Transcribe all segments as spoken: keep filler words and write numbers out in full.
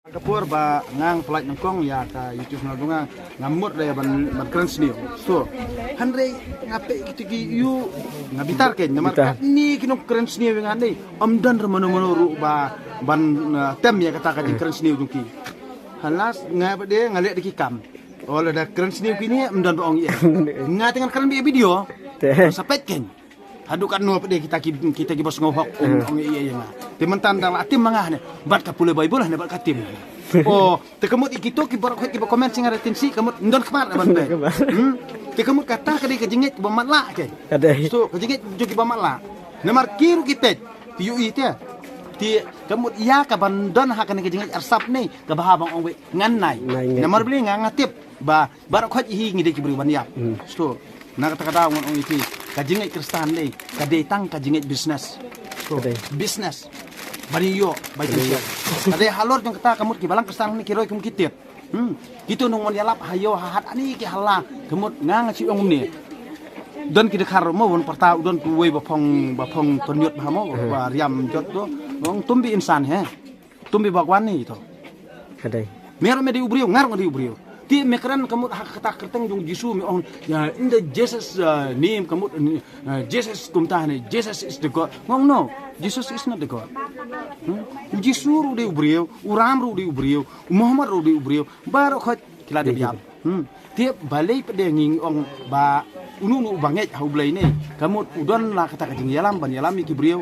Ka por ba nga pynlait nyngkong ïa ka YouTube channel jong nga, nga mut re ban, ban kren sniew. So, hynrei nga peit kito ki ïu, nga bitar kein namar katni ki nongkren sniew ïa nga ne, ym don re mano mano ruh ba ban, uh, tem ïa kata ka jingkren sniew jong ki. Halas nga pat de nga leh da ki kam. Lada kren sniew kine ym don ba ong ïa. Nga te ngan kren beit video. Sa peit kein. Haduh katno pat de kita ki, kita ki ba sngewhok ong, ong ïa ïa nga. Te mynta da la tim ma nga ne bad ka pule Bible ne bad ka tim. Oh, te ka mut ïa kito ki baroh ki ba comment sing ada tin si ka mut ym don khmat ban peit. Hmm? Te ka mut kata ka dei ka jingngeit ba matlah kein. So ka jingngeit jong ki ba matlah. Namar ki ruh ki peit. Ki ïohi te. Te ka mut ïa ka ban don ha kane ka jingngeit arsap ne ka bha ban ong wei ngan nai. Namar balei nga nga tip ba baroh khoit hi ngi dei ki briew ban ïap. Sto. Na kata ka daw ngan ong ïa phi ka jingngeit Khristan dei ka dei tang ka jingngeit business. Sto. Business. Ban ïoh bai tang. Ka dei halor jong kata ka mut ki balang Khristan ne ki roi kum ki tit. Hmm. Kito nong mon ïalap ha ïoh ha hat ani ki hala ka mut nga nga chi ong ne. Don ki dkhar mo won parta u don ku wei ba phong ba phong tonyot ba mo ba riam jot do. Ong tum bi insan he. Tum bi Bhagwan ni to. Ka dei. Me ruh me dei u briew, nga ruh nga dei u briew. Te me kren ka mut ha kata kyrteng jong Jisu me ong, ya, in the Jesus, uh, name ka mut, uh, Jesus kumta ne, Jesus is the God. Nga ong no, Jesus is not the God. Hmm? U Jisu ruh dei u briew, u Ram ruh dei u briew, u Muhammad ruh dei u briew. Baroh khoit ki la dep ïap. Hmm. Te balei pat de ngi ong ba uno uno uba ngeit ha U Blei ne ka mut u don la kata ka jingïalam ban ïalam ïa ki briew.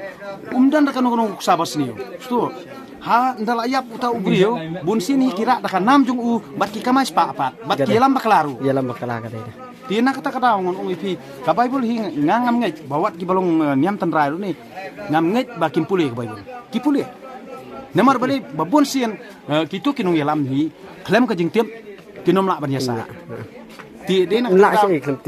Um don da kano kano ka uksa ba sniew. Sto. Ha ynda la ïap uta u briew bun sien hi ki rah da ka nam jong u bad ki kamai spah pat bad ki ïalam bakla ruh. Ïalam bakla ka dei. Te na kata ka daw ngan ong ïa phi ka Bible hi nga ngam ngeit ba wat ki ba long, eh, niam tynrai ruh ne ngam ngeit ba kim pule ka Bible. Ki pule. Namar balei ba bun sien, eh, kito ki nongïalam hi khlem ka jingtip kin ym lah ban ïasah. Te dei na kata ka daw.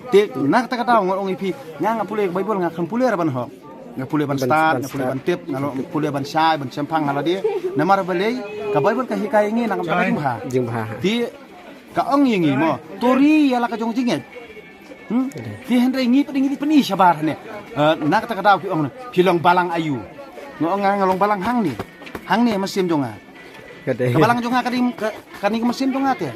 Te na kata ka daw nga ong ïa phi nga nga pule ka Bible nga khlem pule ra ban hok. Nga pule ban stad, nga pule ban tip, nga pule ban shai, ban shemphang nga la dei. Namar balei ka Bible ka hikai ngi na ka jingbha. Jingbha. Te ka ong ïa ngi mo to ri ïa la ka jong jingngeit. Hmm? Te hynrei ngi pat ngi dei pyni shabar ne. Eh, na kata ka daw ki ong ne phi long balang aïu. Nga ong nga long balang hangne. Hangne mynsiem jong nga. Ka balang jong nga ka dei ka, ka ni ka mynsiem jong nga te.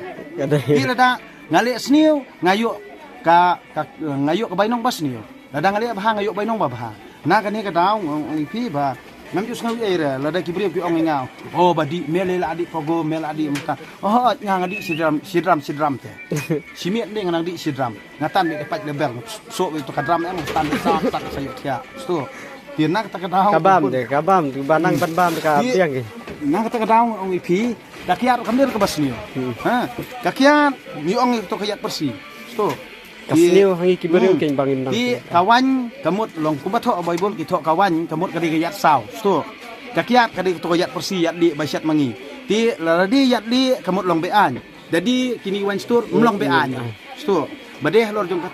Te lada nga leh sniew nga ïoh ka, ka nga ïoh ka bainong ba sniew. Lada nga leh bha nga ïoh bainong ba bha. Na kane ka daw nga ong ïa phi ba ngam ju sngew ei re lada ki briew ki ong ïa nga. Oh ba dih me leh la dih pogo me la dih mata. Oh nga nga dih sidram sidram sidram te. Shi miet dei nga nang dih sidram. Nga tan beit da pait da bel. Soh beit to ka dram em nga tan beit sa tak sa ïoh thiah. Sto. Te na kata ka daw. Ka bam de ka bam ba nang ban bam ka biang ki. Na kata ka daw ong ïa phi ka kiad kam dei ka ba sniew. Ha ka kiad ngi ong ïa to ka ïaid pyrsi. Sto. Ka sniew ha ngi ki briew kein ba ngim nang. Te ka waiñ ka mut long kumba thoh Bible ki thoh ka waiñ ka mut ka dei ka ïaid saw. Sto. Ka kiad ka dei to ka ïaid pyrsi ïaid lieh ba shet ma ngi. Te la dei ïaid lieh ka mut long be aiñ. Dadi kini wine store mlong be aiñ. Store. Ba dei halor jong ka